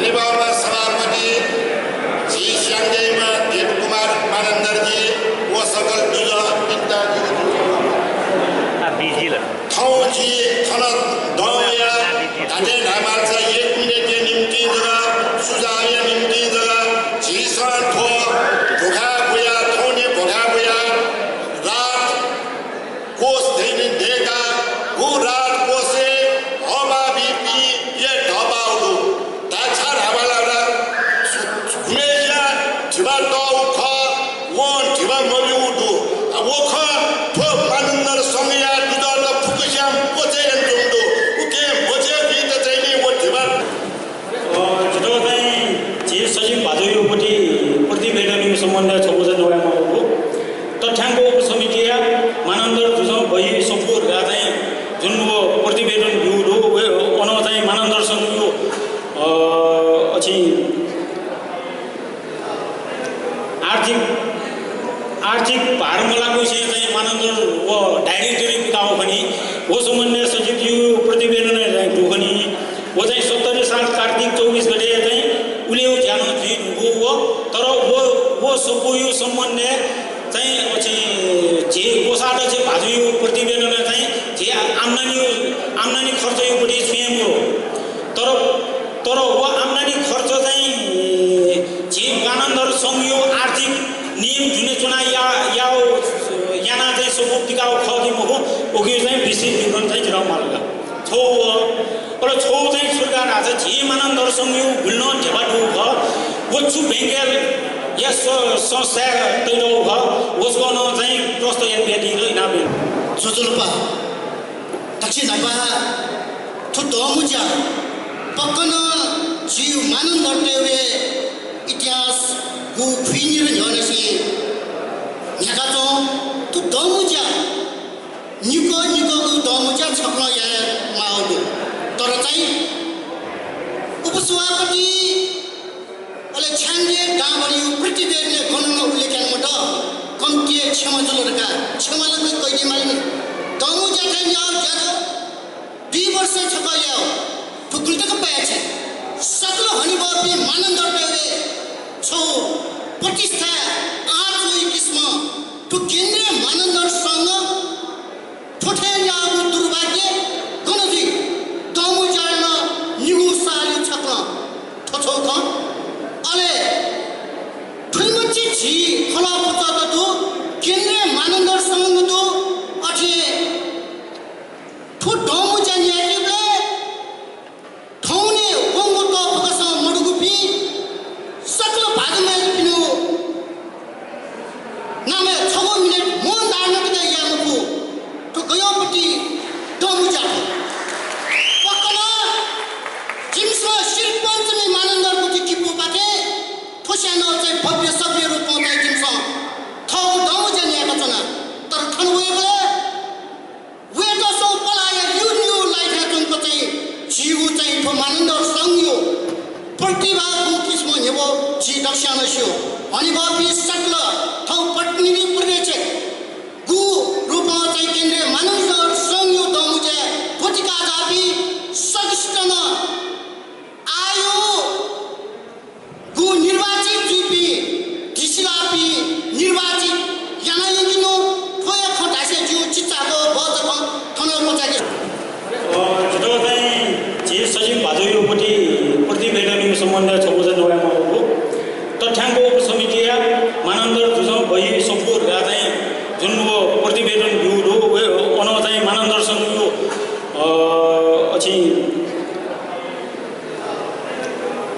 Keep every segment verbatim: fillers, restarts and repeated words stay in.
निभाःम्ह सभापति झी स्याङ्देइम्ह देवकुमार मानन्धरजी व सकल दुजः पिन्त। थौं झी थन दँ वया धात्थें धायेमालसा एक मिनेटया निंतिं जक, सुझावया निंतिं जक झीसं थ्व भुखाय् बुया, थौंनि भुखाय् बुया रात कोष धइगु दय्काः व रात कोषय् हःपाः बीपिं हे धपाः दु। धाय् छाय् धायेमाल ला, गुम्हेस्यां धिबा तःगु खः, वं धिबा मब्यूगु दु। आ, व खँ थ्व मानन्धर संघया दुजःत फुक्कस्यां बचय् यानाच्वंगु दु। उकिं बचय् बीत चाहिँ नि व धिबा अ, जितः चाहिँ झी सचिव भाजुया प्रति-, प्रतिवेदनया सम्बन्धय् छगू चाहिँ नवायेमाःगु दु। तथ्याङ्क उपसमितिया मानन्धर जुजुं बही सफू धकाः चाहिँ जुन व प्रतिवेदन ब्यूगु दु, व अन चाहिँ मानन्धर संघया, अ, अछि आर्थिक, आर्थिक भार मलाःगुलिसें चाहिँ मानन्धर व डाइरेक्टरी पिकाःगु खनी। व सम्बन्धय् सचिवया प्रतिवेदनय् चाहिँ दु खनी। व चाहिँ सत्तरी साल कार्तिक चौबिस गते चाहिँ उलेगु ज्या नं जुइ धुंकूगु व, तर व, व सफूया सम्बन्धय् चाहिँ अछि झी कोषाध्यक्ष भाजुया प्रतिवेदनय् चाहिँ झी आम्दानी, आम्दानी खर्चया पट्टि छुं हे मरु। तर, तर व आम्दानी खर्च चाहिँ झी मानन्धर संघया आर्थिक नियम जुने च्वना या, याव, याना चाहिँ सफू पिकाव खः कि मखु, उकिया चाहिँ विस्तृत विवरण चाहिँ जितः माल का। छौ, अले छौ चाहिँ छु का धाःसा झी मानन्धर संघया गुलि नं ध्यबा दुगु खः, व छु बैंकया स-, संस्थाय् तयातःगु खः, व छौ नं चाहिँ प्रस्तुत यानाबियादी धकाः इनाप याना। ज्वजलपा, दकलय् न्हापां थ्व दंगु ज्या पक्का नं झी मानन्धरतय् इतिहासया खुइनिर न्ह्यःनिसें न्ह्याकाच्वं। थ्व दंगु ज्या निकः निकःगु दंगु ज्या छकलं यायेमाःगु दु। तर चाहिँ उपसभापति अले छ्याङ्गे दांभरिया प्रतिवेदनय् गनं नं उल्लेख याना मदु। कम्तिया क्षमा जुल धकाः क्षमा ला कयादी माल नि। दंगु ज्या थें याःगु ज्या दु। दुई वर्षय् छकः याःगु। थुगुलि तक पाय्छि। सकल हनेबहःपिं मानन्धरतय् छौ प्रतिष्ठाय् आँट वइ किसिमं थ्व केन्द्रीय मानन्धर संघ थ्व थें याःगु दुर्भाग्य गन जुइ? दंगु ज्याय् नं निगू सालया छकलं थ्व छौ खँ। अले थुलिमछि झी खलः पुचःत दु, केन्द्रीय मानन्धर संघ दु, अथे थ्व दंगु ज्या न्ह्याकेबलय् थौंनि वंगु तःफुकसं मदुगुपिं सकल भाजु मय्जुपिनिगु नामय् छगू मिनेट मौन धारणा तक याये मफु। थ्व गय् पट्टि दंगु ज्या खः। पक्का नं जिमिसं श्री पञ्चमी मानन्धर गुथि किपूपाखें थ्व स्यां नं चाहिँ भव्य सभ्य रूपं चाहिँ जिमिसं थःगु दंगु ज्या न्ह्याकाच्वना। तर थन वयेबलय् वय्कःसं पलाः या ल्यूल्यू लाइथाय् च्वंक चाहिँ झीगु चाहिँ थ्व मानन्धर संघया प्रतिभा गु किसिमं न्ह्यब्वः झी दक्वस्यां नं स्यू। हनेबहःपिं सकल थौं प्रतिनिधि पर्यवेक्षकगु रूपं चाहिँ केन्द्रीय मानन्धर संघया दंगु ज्याय् ब्वति काःजाःपिं सकसितं नं आःया गु निर्वाचित जुइपिं, धिसिलाःपिं निर्वाचित यानादीनु। थ्व हे खँ धासें जिगु चिचाको बहःचा खँ थन क्वचायेके। अ, जितः चाहिँ झी सचिव भाजुया प्रति-, प्रतिवेदनया सम्बन्धय् छगू चाहिँ नवायेमाःगु दु। तथ्याङ्क उपसमितिया मानन्धर जुजुं बही सफू धकाः चाहिँ जुन व प्रतिवेदन ब्यूगु दु, व अन चाहिँ मानन्धर संघया, अ, अछि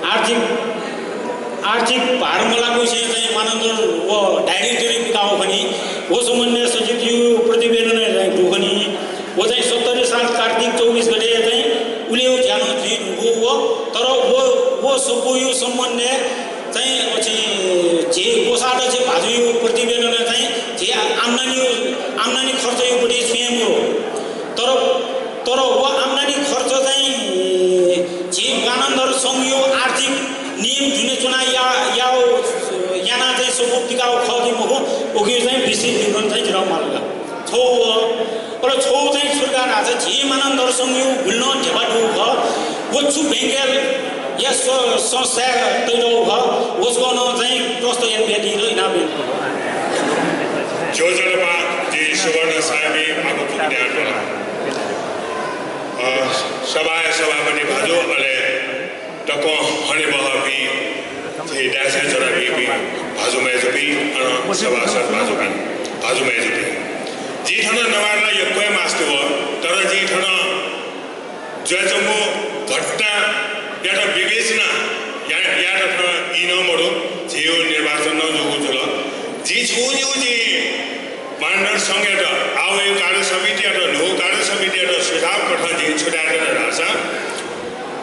आर्थिक, आर्थिक भार मलाःगुलिसें चाहिँ मानन्धर व डाइरेक्टरी पिकाव खनी। व सम्बन्धय् सचिवया प्रतिवेदनय् चाहिँ दु खनी। व चाहिँ सत्तरी साल कार्तिक चौबिस गते चाहिँ उलेगु ज्या नं जुइ धुंकूगु व, तर व, व सफूया सम्बन्धय् चाहिँ अछि झी कोषाध्यक्ष भाजुया प्रतिवेदनय् चाहिँ झी आम्दानी, आम्दानी खर्चया पट्टि छुं हे मरु। तर तर व आम्दानी खर्च चाहिँ झी मानन्धर संघया आर्थिक नियम जुने च्वना या, याव, याना चाहिँ सफू पिकाव खः कि मखु, उकिया चाहिँ विस्तृत विवरण चाहिँ जितः माल का। छौ, अले छौ चाहिँ छु का धाःसा झी मानन्धर संघया गुलि नं ध्यबा दुगु खः, व छु बैंकया या स-, संस्थाय् तयातःगु खः। व छकः नं चाहिँ प्रस्तुत यानाबियादी धकाः इनाप यानागु। ज्वजलपा, जि सुवर्ण साय्‌मि आगु पुग्ने आग्रह। अ, सभाया सभापति भाजु, अले दक्वं हनेबहःपिं, झी दाय्‌सय् च्वनादीपिं भाजु मय्‌जुपिं, अन सभासद भाजुपिं, भाजु मय्‌जुपिं। जि थन नवानाः यक्व हे मास्ति वः, तर जि थन जुयाच्वंगु घटनायात विवेचना या-, यायेत थन ई नं मदु, झीगु निर्वाचन नं जूगु जुल। जिं छुं निगू जिं मानन्धर संघयात, आः वइगु कार्य समितियात, न्हूगु कार्य समितियात सुझाव कथं जिं छु धायेधुन धाःसा,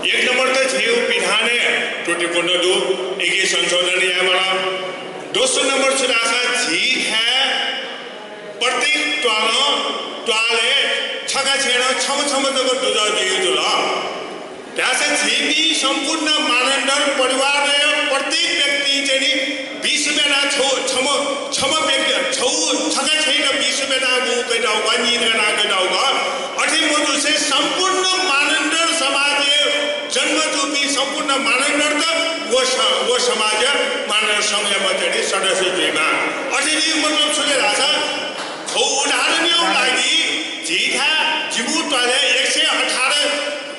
एक नम्बर त झीगु विधानय् त्रुटिपूर्ण दु, इके संशोधन यायेमाल। दोस्रो नम्बर छु धाःसा झीथाय् प्रत्येक त्वालं, त्वालय् छखा छेँनं छम्ह छम्ह जक दुजः जुइगु जुल। धाःसा झीपिं सम्पूर्ण मानन्धर परिवारया प्रत्येक व्यक्तिं चाहिँ नि बीस रुपियाँ नं छौ-, छम्ह, छम्ह व्यक्ति, छौ-, छखा छेँयात बीस रुपियाँ नं बू कयातःगु, नीदँ नं कयातःगु। अथे मजुसे सम्पूर्ण मानन्धर समाजय् जन्म जूपिं सम्पूर्ण मानन्धरत व स-, व समाजया मानन्धर संघया चाहिँ नि सदस्य जुइमाः। अथे जुइगु मतलब छु ले धाःसा, छौ उदाहरणया लागि झीथाय् जिमिगु त्वालय् एक सय अठार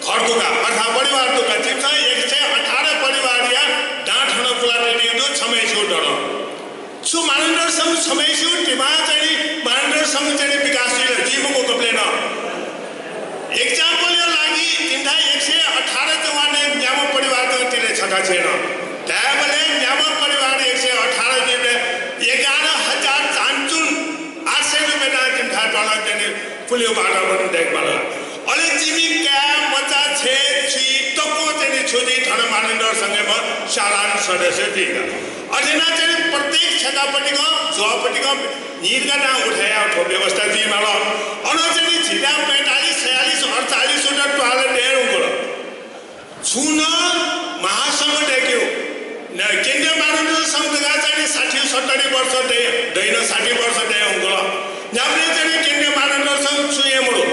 घर दुका, अर्थात् परिवार दुका, जिमिसं एक सय अठार परिवारया दां थन पुलातयादीगु दु, छम्हय्‌सिगु दलं। छु मानन्धर संघ छम्हय्‌सिगु धिबां चाहिँ नि मानन्धर संघ चाहिँ नि विकास जुइ ला? जुइ मखु कबले नं। Example या लागि जिमिथाय् एक सय अठार जवानय् न्याम्ह परिवार जक तिले छखा छेँनं। धायेबलय् न्याम्ह परिवार एक सय अठार जुइबलय् एघार हजार झाँझुन आठ सय रुपियाँ नं जिमिथाय् दलं चाहिँ नि पुलेगु वातावरण दयेके माल। अले जिमि काय्, मचा, छय्, छि तक्वं चाहिँ नि छु जुइ थन मानन्धर संघया साधारण सदस्य जुइका। अथे यानाः चाहिँ नि प्रत्येक छेँखापतिकं, झ्वःपतिकं नीदँ का दां उठे यायेगु थ्व व्यवस्था जुइमाल। अन चाहिँ नि झीथाय् पैंतालिस, छयालिस, अड्चालिस वटा त्वालय् दये धुंकल। छुं नं महासंघ दय्‌केगु। न, केन्द्रीय मानन्धर संघ धकाः चाहिँ नि साठी सत्तरी वर्ष दइ, दइन साठी वर्ष दये धुंकल। न्ह्याबलें चाहिँ नि केन्द्रीय मानन्धर संघ छुं हे मदु।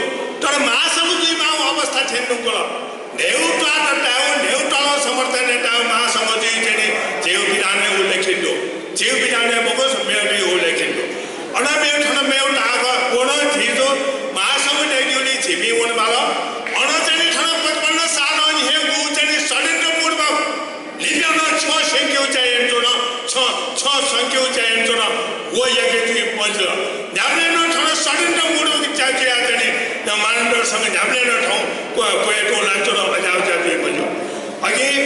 तर महासंघ जुइमाःगु अवस्था थ्यने धुंकल। न्हय्‌गू त्वाः दत धायेगु, न्हय्‌गू त्वालं समर्थन यायेत धायेगु महासंघ जुइ चाहिँ नि झीगु विधानय् उल्लेखित दु। झीगु विधानय् मखु, मेगु उल्लेखित दु। अन मेगु थन मेगु ताःगु व नं झीगु महासंघ दय्‌केगुली झीपिं वनेमाल। अन चाहिँ नि थन पचपन्न सालं निसें गु चाहिँ नि षड्यन्त्रपूर्वक लिपयां नं छ्यं स्यंकेगु ज्या यानाच्वन, छ्यं, छ्यं स्यंकेगु ज्या यानाच्वन, व याके जुइ मज्यू। न्ह्याबलें नं थन षड्यन्त्रपूर्वक ज्या जुयाः चाहिँ नि मानन्धर संघ न्ह्याबलें नं थौं क्व-, क्वय् त्वःताच्वन, अज्याःगु ज्या जुइ मज्यू। अकिं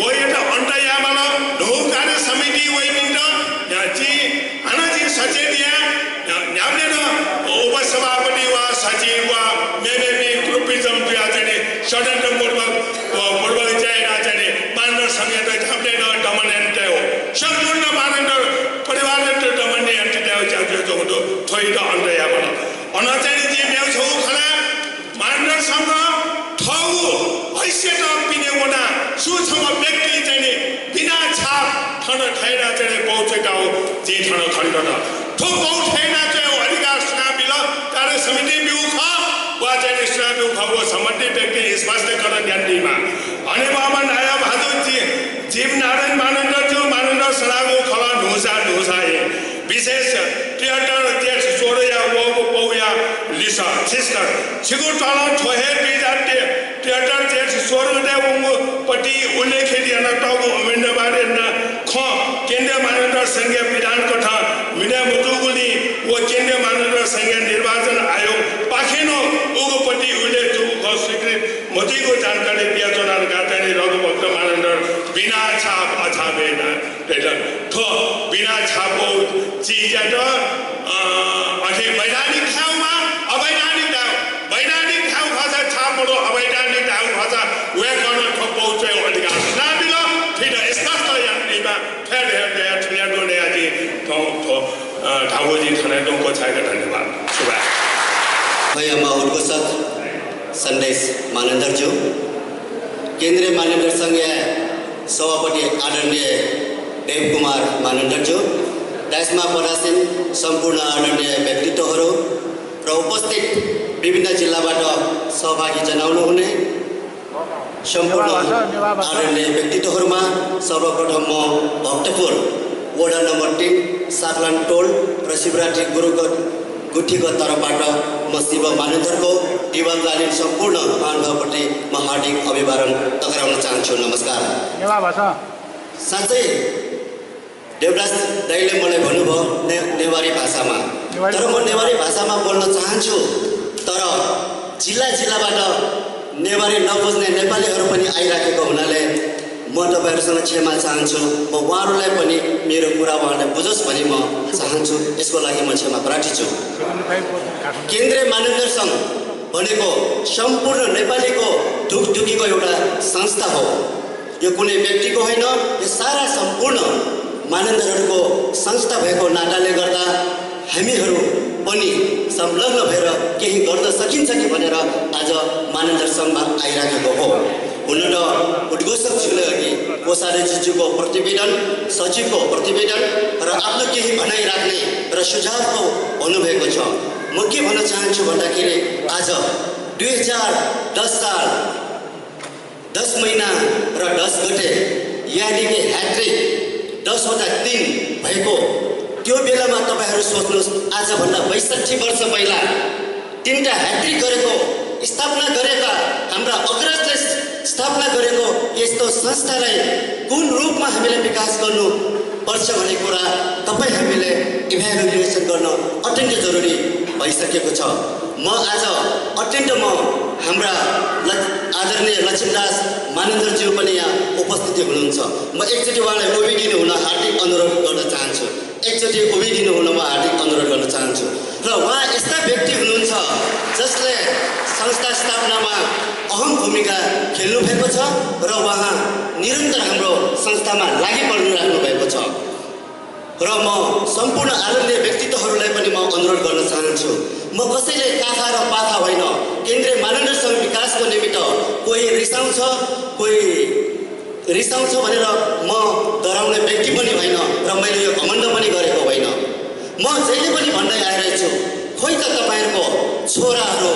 वयात अन्त यायेमाल। न्हूगु कार्य समिति वइपिन्त, अ, जिं हानं जिं सचेत याये, अ, न्ह्याबलें नं उपसभापति वा सचिव वा मेमेपिं ग्रुपिज्म जुयाः चाहिँ नि षड्यन्त्रपूर्वक, अ, पूर्वक ज्या यानाः चाहिँ नि मानन्धर संघयात न्ह्याबलें नं दमन यानातयेगु, सम्पूर्ण मानन्धर परिवारयात दमन यानातयेगु ज्या जुयाच्वंगु दु। थ्वयात अन्त यायेमाल। अन चाहिँ नि जिं मेगु छगू खँ ल्हाये, मानन्धर संघ थःगु हैसियत पिने वनाः सुं छम्ह व्यक्तिं चाहिँ नि बिना छाप थन थय्‌यानाः चाहिँ नि पौ च्वयातःगु जिं थन खनेदत। थ्व पौ थय्‌यानाः च्वयेगु अधिकार सुनां बिल? कार्य समितिं ब्यूगु खः, वा चाहिँ नि सुनां ब्यूगु खः, व सम्बन्धित व्यक्तिं स्पष्टीकरण यानादीमाः। हनेबहःम्ह नायः भाजु जि-, जीवनारायण मानन्धरजु, मानन्धर सनागु खलः न्हूसा न्हूसा हे विशेष त्रिहत्तर जेठ सोह्रया वःगु पौया लिसः। छिस्कं, छिगु त्वालं थ्व हे दुई हजार त्रिहत्तर जेठ सोह्र गते वंगु पति उल्लेखित यानातःगु अमिन्दाबाद याना खँ केन्द्रीय मानन्धर संघया विधान कथं मिने मजूगुलिं व केन्द्रीय मानन्धर संघया निर्वाचन आयोगपाखें नं उगु पति उल्लेख जूगु खँ स्वीकृत मजुइगु जानकारी बियाच्वना धकाः चाहिँ नि रघुभक्त मानन्धर बिना छाप अछाप याना दत। थ्व बिना छाप चिजयात, अ, अथे वैधानिक धायेगु वा अवैधानिक धायेगु? वैधानिक धायेगु खःसा छाप मदु, अवैधानिक धायेगु खःसा वय्‌कलं थ्व पौ च्वयेगु अधिकार सुनां बिल? थुइत स्पष्ट यानादीमाः। थ्व हे धया, थुलिया दु धया जिं थौं थ्व, अ, धाःगु जिं थन हे द्वंक छायेका। धन्यवाद। सुभाय्। थ्वयाम्ह उद्घोषक सन्देश मानन्धरजु, केन्द्रीय मानन्धर संघया सभापति आदरणीय देवकुमार मानन्धरजु, डायसमा पदासीन सम्पूर्ण आदरणीय व्यक्तित्वहरू र उपस्थित विभिन्न जिल्लाबाट सहभागी जनाउनुहुने सम्पूर्ण आदरणीय व्यक्तित्वहरूमा सर्वप्रथम म भक्तपुर वडा नम्बर तीन साकलान टोल र शिवरात्रि गुरुको गुठीको तर्फबाट म शिव मानन्धरको दिवाकालीन सम्पूर्ण महानुभावप्रति म हार्दिक अभिवादन टक्राउन चाहन्छु। नमस्कार। साँच्चै देवदास दाइले मलाई भन्नुभयो ने-, नेवारी भाषामा। तर म नेवारी भाषामा बोल्न चाहन्छु, तर जिल्ला जिल्लाबाट नेवारी नबुझ्ने नेपालीहरू पनि आइराखेको हुनाले म तपाईँहरूसँग क्षमा चाहन्छु। म उहाँहरूलाई पनि मेरो कुरा उहाँहरूले बुझोस् भनी म चाहन्छु। यसको लागि म क्षमा प्रार्थी छु। केन्द्रीय मानन्धर संघ भनेको सम्पूर्ण नेपालीको ढुकढुकीको एउटा संस्था हो। यो कुनै व्यक्तिको होइन, यो सारा सम्पूर्ण मानन्धरहरूको संस्था भएको नाताले गर्दा हामीहरू पनि संलग्न भएर केही गर्न सकिन्छ कि भनेर आज मानन्धर संघमा आइराखेको हो। हुन त उद्घोषकज्यूले अघि कोषाध्यक्षज्यूको प्रतिवेदन, सचिवको प्रतिवेदन र आफ्नो केही भनाइ राख्ने र सुझावको भन्नुभएको छ। म के भन्न चाहन्छु भन्दाखेरि आज दुई हजार दस साल दस महिना र दस गते यानी कि ह्याट्रिक दस वटा तीन भएको त्यो बेलामा तपाईँहरू सोच्नुहोस्, आजभन्दा बैसट्ठी वर्ष पहिला तिनटा ह्याट्रिक गरेको, स्थापना गरेका हाम्रा अग्रजले स्थापना गरेको यस्तो संस्थालाई कुन रूपमा हामीले विकास गर्नुपर्छ भन्ने कुरा तपाईँ हामीले इभ्यालुएसन गर्न अत्यन्त जरुरी भइसकेको छ। म आज अत्यन्त म हाम्रा ल-, आदरणीय लक्ष्मीदास मानन्धरज्यू पनि यहाँ उपस्थिति हुनुहुन्छ। म एकचोटि उहाँलाई उभिदिनु हुन हार्दिक अनुरोध गर्न चाहन्छु। एकचोटि उभिदिनु हुन म हार्दिक अनुरोध गर्न चाहन्छु। र उहाँ यस्ता व्यक्ति हुनुहुन्छ जसले संस्था स्थापनामा अहम भूमिका खेल्नु भएको छ र उहाँ निरन्तर हाम्रो संस्थामा लागि पर्नु राख्नु भएको छ। र म सम्पूर्ण आदरणीय व्यक्तित्वहरूलाई पनि म अनुरोध गर्न चाहन्छु, म कसैले काखा र पाखा होइन। केन्द्रीय मानन्धर संघ विकासको निमित्त कोही रिसाउँछ, कोही रिसाउँछ भनेर म डराउने व्यक्ति पनि होइन र मैले यो घमण्ड पनि गरेको होइन। म जहिले पनि भन्दै आइरहेको छु, खोइ त तपाईँहरूको छोराहरू,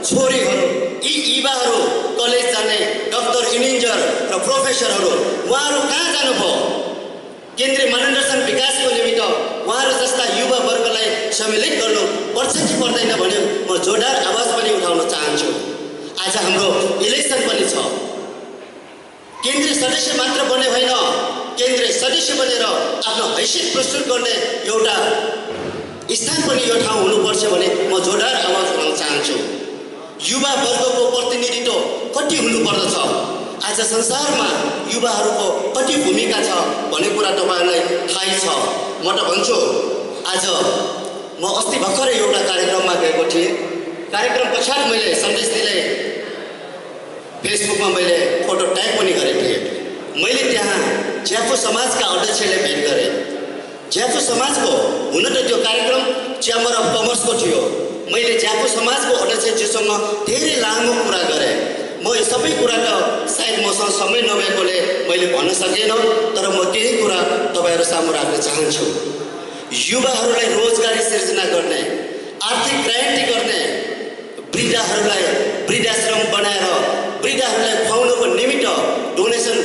छोरीहरू, यी युवाहरू, कलेज जाने, डाक्टर, इन्जिनियर र प्रोफेसरहरू, उहाँहरू कहाँ जानुभयो? केन्द्रीय मानन्धर संघ विकासको निमित्त उहाँहरू जस्ता युवा वर्गलाई सम्मिलित गर्नु पर्छ कि पर्दैन भनेर म जोरदार आवाज पनि उठाउन चाहन्छु। आज हाम्रो इलेक्सन पनि छ। केन्द्रीय सदस्य मात्र बने होइन, केन्द्रीय सदस्य बनेर आफ्नो हैसियत प्रस्तुत गर्ने एउटा स्थान पनि यो ठाउँ हुनुपर्छ भने म जोरदार आवाज उठाउन चाहन्छु। युवा वर्गको प्रतिनिधित्व कति हुनुपर्दछ? आज संसारमा युवाहरूको कति भूमिका छ भन्ने कुरा तपाईँहरूलाई थाहै छ। म त भन्छु, आज म अस्ति भर्खरै एउटा कार्यक्रममा गएको थिएँ। कार्यक्रम पश्चात मैले सन्देश दिँदै Facebookमा मैले फोटो ट्याग पनि गरेको थिएँ। मैले त्यहाँ ज्यापु समाजका अध्यक्षले भेट गरेँ। ज्यापु समाजको, हुन त त्यो कार्यक्रम Chamber of Commerceको थियो। मैले ज्यापु समाजको अध्यक्षज्यूसँग धेरै लामो कुरा गरेँ। म यो सबै कुरा त सायद मसँग समय नभएकोले मैले भन्न सकेन, तर म केही कुरा तपाईँहरू सामु राख्न चाहन्छु। युवाहरूलाई रोजगारी सिर्जना गर्ने, आर्थिक क्रान्ति गर्ने, वृद्धाहरूलाई वृद्धाश्रम बनाएर वृद्धाहरूलाई खुवाउनको निमित्त डोनेसन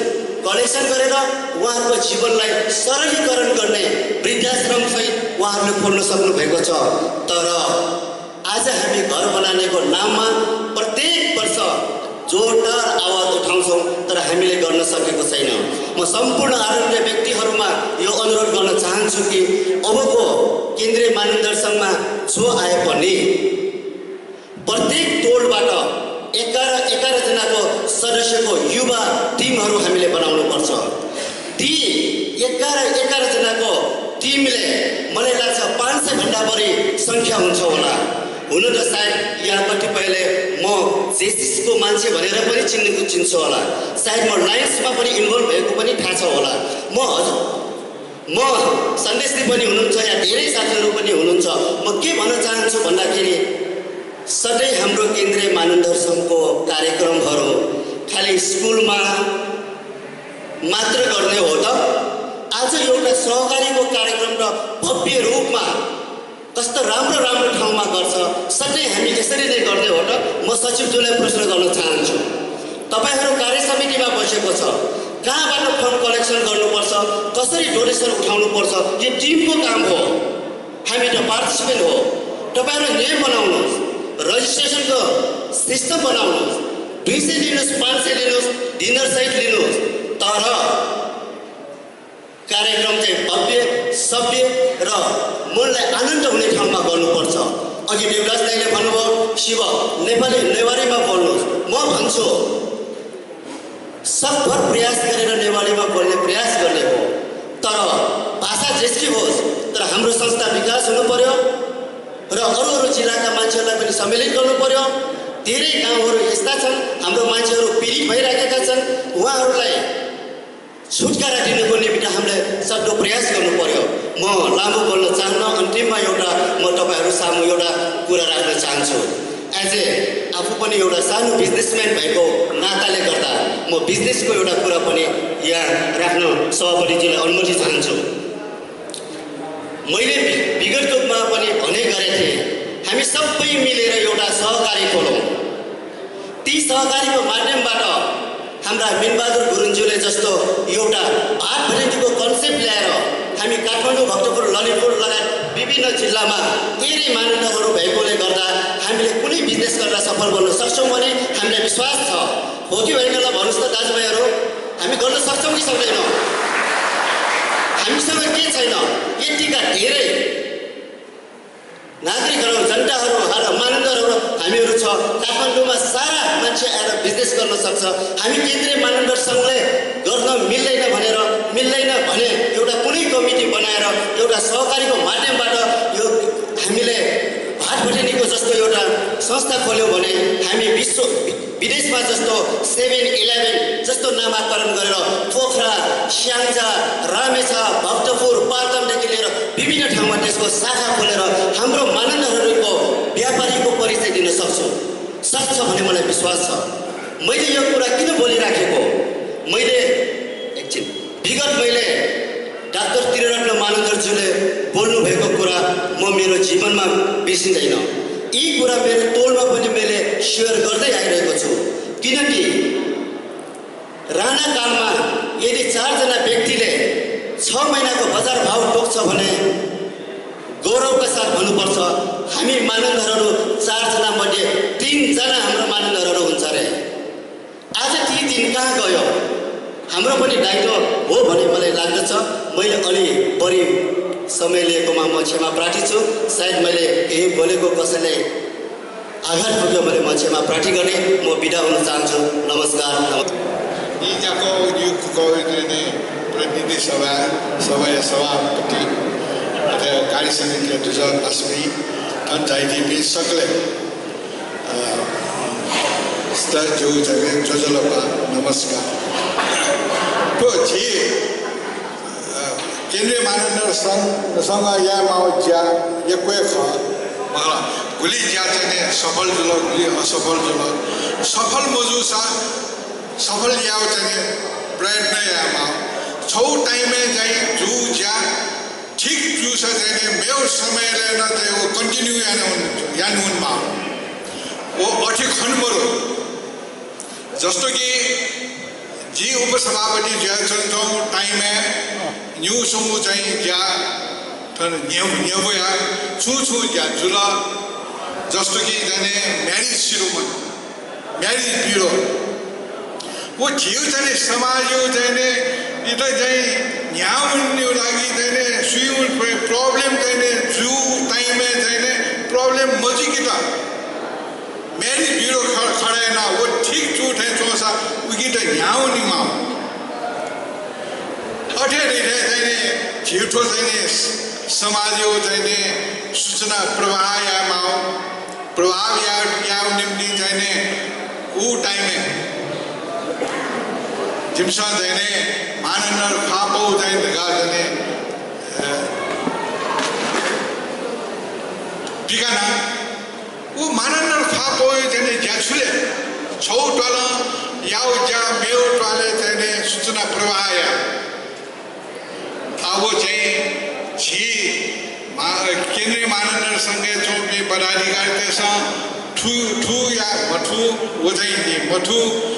कलेक्सन गरेर उहाँहरूको जीवनलाई सरलीकरण गर्ने वृद्धाश्रम सहित उहाँहरूले खोल्न सक्नुभएको छ। तर आज हामी घर बनानेको नाममा प्रत्येक वर्ष जोरदार आवाज उठाउँछौँ, तर हामीले गर्न सकेको छैन। म सम्पूर्ण आदरणीय व्यक्तिहरूमा यो अनुरोध गर्न चाहन्छु कि अबको केन्द्रीय मानन्धर संघमा जो आए पनि प्रत्येक टोलबाट एघार, एघार जनाको सदस्यको युवा टिमहरू हामीले बनाउनुपर्छ। ती एघार, एघार जनाको टिमले मलाई लाग्छ पाँच सय भन्दा बढी सङ्ख्या हुन्छ होला। हुन त सायद यहाँ कतिपयले म जेसिसको मान्छे भनेर पनि चिन्ने, चिन्छ होला। सायद म लायन्समा पनि इन्भल्भ भएको पनि थाहा छ होला। म हजुर, म सन्देशजी पनि हुनुहुन्छ, यहाँ धेरै साथीहरू पनि हुनुहुन्छ। म के भन्न चाहन्छु भन्दाखेरि सधैँ हाम्रो केन्द्रीय मानन्धर संघको कार्यक्रमहरू खालि स्कुलमा मात्र गर्ने हो त? आज एउटा सहकारीको कार्यक्रम र भव्य रूपमा कस्तो राम्रो राम्रो ठाउँमा गर्छ, सधैँ हामी यसरी नै गर्ने हो त? म सचिवज्यूलाई प्रश्न गर्न चाहन्छु। तपाईंहरू कार्य समितिमा बसेको छ, कहाँबाट फन्ड कलेक्सन गर्नुपर्छ, कसरी डोनेसन उठाउनुपर्छ, यो टिमको काम हो। हामी त पार्टिसिपेन्ट हो। तपाईंहरू नियम बनाउनुस्, रजिस्ट्रेसनको सिस्टम बनाउनुस्, दुई सय लिनुस्, पाँच सय लिनुस्, डिनर सहित लिनुस्, तर कार्यक्रम चाहिँ भव्य, सभ्य र मनलाई आनन्द हुने ठाउँमा गर्नुपर्छ। अघि देवराज दाइले भन्नुभयो, शिव, नेपाली नेवारीमा बोल्नुस्। म भन्छु, सकभर प्रयास गरेर नेवारीमा बोल्ने प्रयास गर्ने हो, तर भाषा जेसुकै होस्, तर हाम्रो संस्था विकास हुनुपर्‍यो र अरू अरू जिल्लाका मान्छेहरूलाई पनि सम्मिलित गर्नुपर्‍यो। धेरै गाउँहरू यस्ता छन्, हाम्रो मान्छेहरू पीडित भइराखेका छन्, उहाँहरूलाई छुटकारा दिनको निमित्त हामीले सक्दो प्रयास गर्नुपर्‍यो। म लामो बोल्न चाहन्न, अन्तिममा एउटा म तपाईंहरू सामु एउटा कुरा राख्न चाहन्छु। As a, आफू पनि एउटा सानो बिजनेसम्यान भएको नाताले गर्दा म बिजनेसको एउटा कुरा पनि यहाँ राख्न सभापतिज्यूलाई अनुमति चाहन्छु। मैले वि-, विगतमा पनि भने गरेको थिएँ, हामी सबै मिलेर एउटा सहकारी खोलौँ। ती सहकारीको माध्यमबाट हाम्रा मिनबहादुर गुरुङज्यूले जस्तो एउटा भात भतिनीको कन्सेप्ट ल्याएर हामी काठमाडौँ, भक्तपुर, ललितपुर लगायत विभिन्न जिल्लामा धेरै मानन्धरहरू भएकोले गर्दा हामीले कुनै बिजनेस गरेर सफल बन्न सक्छौँ भन्ने हामीलाई विश्वास छ। हो कि होइन ल भन्नुस् त दाजुभाइहरू, हामी गर्न सक्छौँ कि सक्दैनौँ? हामीसँग के छैन? यतिका धेरै नागरिकहरू, जनताहरू र मानन्धरहरू हामीहरू छ। काठमाडौँमा सारा मान्छे आएर बिजनेस गर्न सक्छ। हामी केन्द्रीय मानन्धर संघले गर्न मिल्दैन भनेर, मिल्दैन भने एउटा कुनै कमिटी बनाएर एउटा सहकारीको माध्यमबाट यो हामीले भात भतिनीको जस्तो एउटा संस्था खोल्यौँ भने हामी विश्व विदेशमा जस्तो सेभेन इलेभेन जस्तो नामाकरण गरेर पोखरा, स्याङ्जा, रामेछाप, भक्तपुर, पाल्पादेखि लिएर विभिन्न ठाउँमा त्यसको शाखा खोलेर हाम्रो मानन्धरहरूको व्यापारीको परिचय दिन सक्छौँ, सक्छ भन्ने मलाई विश्वास छ। मैले यो कुरा किन बोलिराखेको? मैले एकछिन विगत मैले डाक्टर त्रिरत्न मानन्धरज्यूले बोल्नुभएको कुरा म मेरो जीवनमा बिर्सिँदैन। यी कुरा मेरो तोलमा पनि मैले सेयर गर्दै आइरहेको छु, किनकि राणाकालमा यदि चारजना व्यक्तिले छ महिनाको बजार भाव तोक्छ भने गौरवका साथ भन्नुपर्छ, हामी मानन्धरहरू चारजना मध्ये तीनजना हाम्रो मानन्धरहरू हुन्छ रे। आज ती दिन कहाँ गयो? हाम्रो पनि दायित्व हो भन्ने मलाई लाग्दछ। मैले अलि बढी समय लिएकोमा म क्षमा प्रार्थी छु। सायद मैले केही बोलेको कसैलाई आघात पुग्यो भने म क्षमा प्रार्थी गर्ने। म बिदा हुन चाहन्छु। नमस्कार। नमस्कार। यी ज्याकः व यु कुकः व प्रतिनिधि सभा, सभाया सभापति, अथे कार्य समितिया दुजः लक्ष्मी, थन झाइदीपिं सकलें, अ, स्तर ज्यू जगे ज्वजलपा, नमस्कार। थ्व झी, अ, केन्द्रीय मानन्धर संघ, संघ याये माःगु ज्या यक्व हे खः। मला, गुलि ज्या चाहिँ नि सफल जुल, गुलि असफल जुल। सफल मजूसा सफल यायेगु चाहिँ नि प्रयत्न याये माः। छगू time-य् चाहिँ जूगु ज्या ठीक जूसा चाहिँ नि मेगु समयलय् नं चाहिँ व continue याना वने, याना वने माः। व अथे खने मदु। जस्तो कि जि उपसभापति जुयाच्वनाच्वंगु time-य् निगू स्वंगू चाहिँ ज्या थन न्ह्यब्-, न्ह्यब्वया छुं छुं ज्या जुल। जस्तो कि चाहिँ नि marriage ceremony, marriage bureau। व झीगु चाहिँ नि समाजय् चाहिँ नि इमित चाहिँ न्ह्याः वनेगु लागि चाहिँ नि सुयां problem चाहिँ नि जूगु time-य् चाहिँ नि problem मजुइकेत marriage bureau ख-, खडा याना व ठीक जूगु थें च्वंसा उकित न्ह्याः वने माः। अथे रिथय् चाहिँ नि झीगु थ्व चाहिँ नि स-, समाजय् चाहिँ नि सूचना प्रवाह याये माः, प्रभाव या-, यायेगु निंतिं चाहिँ नि उ time-य् जिमिसं चाहिँ नि मानन्धर ख्वाः पौ चाहिँ धकाः चाहिँ नि, अ, पिकाना। व मानन्धर ख्वाः पौया चाहिँ नि ज्या छु ले? छगू त्वालं याःगु ज्या मेगु त्वालय् चाहिँ नि सूचना प्रवाह याये। आ, व चाहिँ झी मा-, केन्द्रीय मानन्धर संघय् च्वंपिं पदाधिकारीतय्सं थु, थु या मथु, व चाहिँ नि मथु।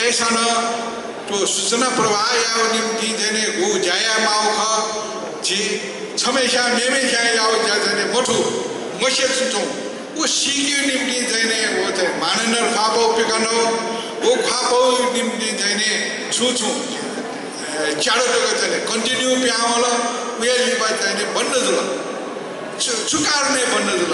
अय्‌सां नं थ्व सूचना प्रवाह यायेगु निंतिं चाहिँ नि गु ज्या याये माःगु खः। झी छम्हस्यां मेम्हस्यां याःगु ज्या चाहिँ नि मथू, मस्यू तुं। व सीकेगु निंतिं चाहिँ नि व चाहिँ मानन्धर ख्वाःपाः पिकानो, व ख्वाःपाःगु निंतिं चाहिँ नि छुं छुं, अ, च्यादँ तक चाहिँ नि continue पिहां वल, उया लिपा चाहिँ नि बन्द जुल। छु, छु कारणं बन्द जुल?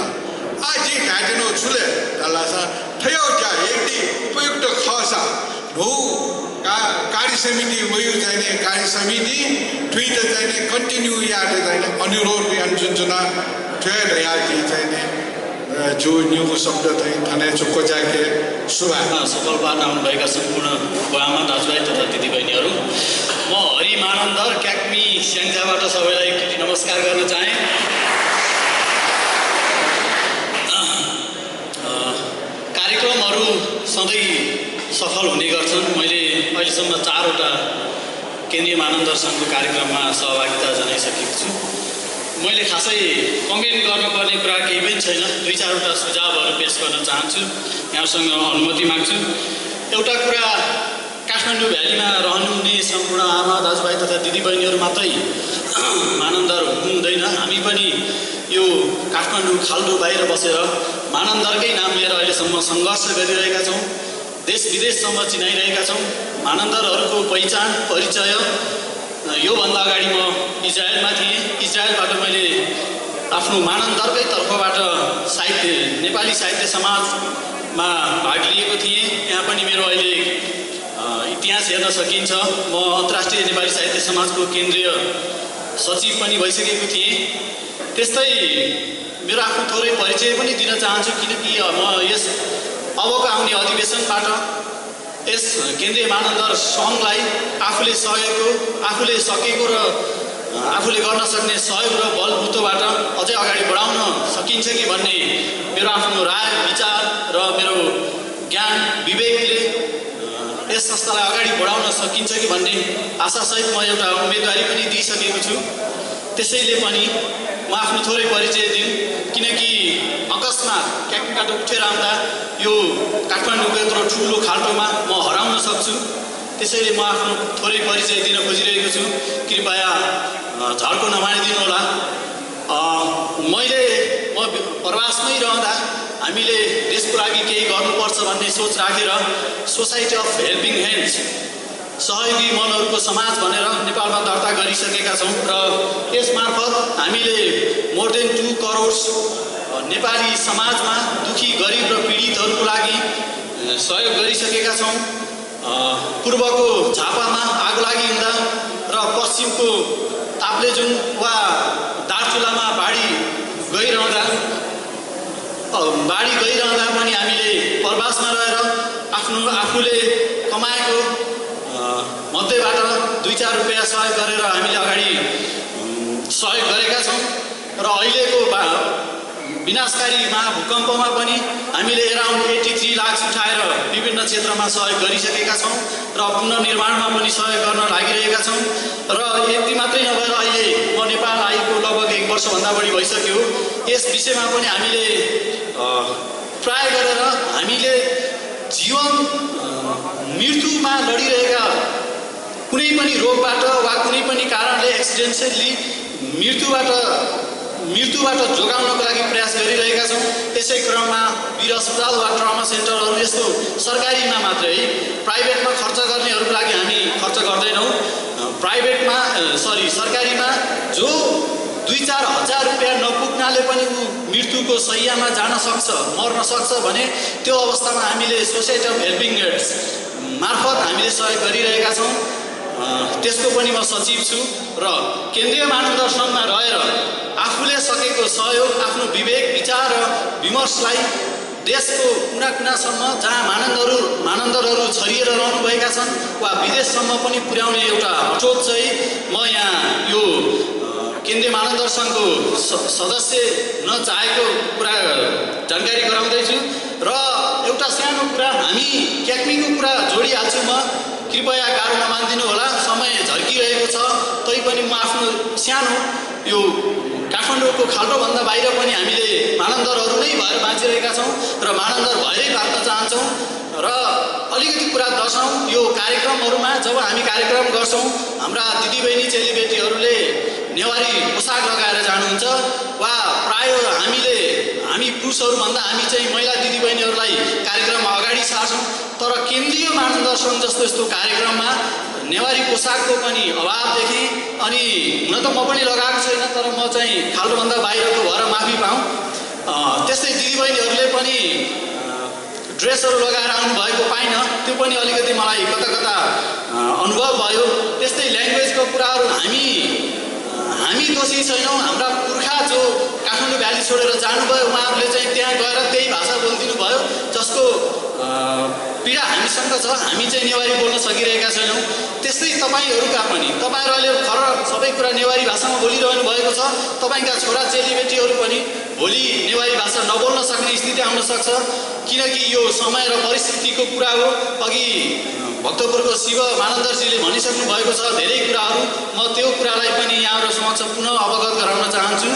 आः जिं धायेत्यनागु छु ले धाःसा, थ्व ज्या यदि उपयुक्त खःसा, न्हू का-, कार्य समिति वइगु चाहिँ नि, कार्य समितिं थुइत चाहिँ नि continue यायेत चाहिँ नि अनुरोध यानाच्वनाच्वना। थ्व हे धयाः जिं चाहिँ नि, अ, जिगु निगू शब्द चाहिँ थन हे क्वचायेके। सुभाय्। सफल पार्न आउनुभएका सम्पूर्ण बुवाआमा, दाजुभाइ तथा दिदीबहिनीहरू, म हरि मानन्धर क्याक्मी स्याङ्जाबाट सबैलाई एकचोटि नमस्कार गर्न चाहेँ। अ, कार्यक्रमहरू सधैँ सफल हुने गर्छन्। मैले अहिलेसम्म चारवटा केन्द्रीय मानन्धर संघको कार्यक्रममा सहभागिता जनाइसकेको छु। मैले खासै comment गर्नुपर्ने कुरा केही पनि छैन। दुई चारवटा सुझावहरू पेश गर्न चाहन्छु, यहाँसँग अनुमति माग्छु। एउटा कुरा, काठमाडौँ भ्यालीमा रहनुहुने सम्पूर्ण आमा, दाजुभाइ तथा दिदीबहिनीहरू मात्रै मानन्धर हुनुहुँदैन। हामी पनि यो काठमाडौँ खाल्डो बाहिर बसेर मानन्धरकै नाम लिएर अहिलेसम्म सङ्घर्ष गरिरहेका छौँ। देश विदेशसम्म चिनाइरहेका छौँ। मानन्धरहरूको पहिचान, परिचय, योभन्दा अगाडि म इजरायलमा थिएँ। इजरायलबाट मैले आफ्नो मानन्धरकै तर्फबाट साहित्य, नेपाली साहित्य समाजमा भाग लिएको थिएँ। त्यहाँ पनि मेरो अहिले, अ, इतिहास हेर्न सकिन्छ। म अन्तर्राष्ट्रिय नेपाली साहित्य समाजको केन्द्रीय सचिव पनि भइसकेको थिएँ। त्यस्तै मेरो आफ्नो थोरै परिचय पनि दिन चाहन्छु, किनकि, अ, म यस अबको आउने अधिवेशनबाट यस केन्द्रीय मानन्धर संघलाई आफूले सकेको, आफूले सकेको र, अ, आफूले गर्न सक्ने सहयोग र बलबुतोबाट अझै अगाडि बढाउन सकिन्छ कि भन्ने मेरो आफ्नो राय, विचार र मेरो ज्ञान, विवेकले, अ, यस संस्थालाई अगाडि बढाउन सकिन्छ कि भन्ने आशासहित म एउटा उम्मेदवारी पनि दिइसकेको छु। त्यसैले पनि म आफ्नो थोरै परिचय दिउँ, किनकि अकस्मात क्याक्मीबाट उठेर आउँदा यो काठमाडौँको यत्रो ठुलो खाल्टोमा म हराउन सक्छु। त्यसैले म आफ्नो थोरै परिचय दिन खोजिरहेको छु। कृपया, अ, झर्को नमानिदिनुहोला। अ, मैले, म प्रवासमै रहँदा हामीले देशको लागि केही गर्नुपर्छ भन्ने सोच राखेर Society of Helping Hands, सहयोगी मनहरूको समाज भनेर नेपालमा दर्ता गरिसकेका छौँ र यस मार्फत हामीले more than two crores, अ, नेपाली समाजमा दुखी, गरिब र पीडितहरूको लागि, अ, सहयोग गरिसकेका छौँ। अ, पूर्वको झापामा आगोलागी हुँदा र पश्चिमको ताप्लेजुङ वा दार्चुलामा बाढी गइरहँदा, अ, बाढी गइरहँदा पनि हामीले प्रवासमा रहेर आफ्नो, आफूले कमाएको, अ, मध्येबाट दुई चार रुपियाँ सहयोग गरेर हामीले अगाडि, उम्, सहयोग गरेका छौँ र अहिलेको बा-, विनाशकारी महाभूकम्पमा पनि हामीले around eighty three lakhs उठाएर विभिन्न क्षेत्रमा सहयोग गरिसकेका छौँ र पुनर्निर्माणमा पनि सहयोग गर्न लागिरहेका छौँ। र यति मात्रै नभएर अहिले म नेपाल आएको लगभग एक वर्षभन्दा बढी भइसक्यो। यस विषयमा पनि हामीले, अ, प्राय गरेर हामीले जीवन, अ, मृत्युमा लडिरहेका कुनै पनि रोगबाट वा कुनै पनि कारणले accidentally मृत्युबाट, मृत्युबाट जोगाउनको लागि प्रयास गरिरहेका छौँ। त्यसै क्रममा वीर अस्पताल वा trauma centreहरू यस्तो सरकारीमा मात्रै, privateमा खर्च गर्नेहरूको लागि हामी खर्च गर्दैनौँ। अ, privateमा, अ, sorry, सरकारीमा जो दुई चार हजार रुपियाँ नपुग्नाले पनि ऊ मृत्युको शय्यामा जान सक्छ, मर्न सक्छ भने त्यो अवस्थामा हामीले Society of Helping Hands मार्फत हामीले सहयोग गरिरहेका छौँ। अ, त्यसको पनि म सचिव छु र केन्द्रीय मानन्धर संघमा रहेर आफूले सकेको सहयोग, आफ्नो विवेक, विचार र विमर्शलाई देशको कुना कुनासम्म जहाँ मानन्धरहरू, मानन्धरहरू छरिएर रहनुभएका छन् वा विदेशसम्म पनि पुर्‍याउने एउटा अठोट चाहिँ म यहाँ यो, अ, केन्द्रीय मानन्धर संघको स-, सदस्य हुन चाहेको कुरा जानकारी गराउँदैछु। र एउटा सानो कुरा, हामी क्याक्मीको कुरा जोडिहाल्छु म, कृपया गाह्रो नमानिदिनु होला, समय झर्किरहेको छ। तैपनि म आफ्नो सानो यो काठमाडौँको खाल्टोभन्दा बाहिर पनि हामीले मानन्धरहरू नै भएर बाँचिरहेका छौँ र मानन्धर भएरै बाँच्न चाहन्छौँ। र अलिकति कुरा दर्शाउँ, यो कार्यक्रमहरूमा जब हामी कार्यक्रम गर्छौँ, हाम्रा दिदीबहिनी चेलीबेटीहरूले नेवारी पोसाक लगाएर जानुहुन्छ वा प्रायः हामीले, हामी पुरुषहरूभन्दा हामी चाहिँ महिला दिदीबहिनीहरूलाई कार्यक्रममा अगाडि सार्छौँ, तर केन्द्रीय मानन्धर संघ जस्तो यस्तो कार्यक्रममा नेवारी पोसाकको पनि अभाव देखेँ। अनि हुन त म पनि लगाएको छैन, तर म चाहिँ खाल्टोभन्दा बाहिरको भएर माफी पाऊँ। अ, त्यस्तै दिदीबहिनीहरूले पनि, अ, ड्रेसहरू लगाएर आउनुभएको पाइनँ, त्यो पनि अलिकति मलाई कता कता, अ, अनुभव भयो। त्यस्तै language-को कुराहरू हामी, अ, हामी दोषी छैनौँ। हाम्रा पुर्खा जो काठमाडौँ भ्याली छोडेर जानुभयो, उहाँहरूले चाहिँ त्यहाँ गएर त्यही भाषा बोलिदिनु भयो, जसको, अ, पीडा हामीसँग छ। हामी चाहिँ नेवारी बोल्न सकिरहेका छैनौँ। त्यस्तै तपाईँहरूका पनि, तपाईँहरूले खर सबै कुरा नेवारी भाषामा बोलिरहनु भएको छ। तपाईँका छोरा चेलीबेटीहरू पनि भोलि नेवारी भाषा नबोल्न सक्ने स्थिति आउन सक्छ, किनकि यो समय र परिस्थितिको कुरा हो। अघि भक्तपुरको शिव मानन्धरजीले भनिसक्नु भएको छ धेरै कुराहरू। म त्यो कुरालाई पनि यहाँहरू समक्ष पुनः अवगत गराउन चाहन्छु।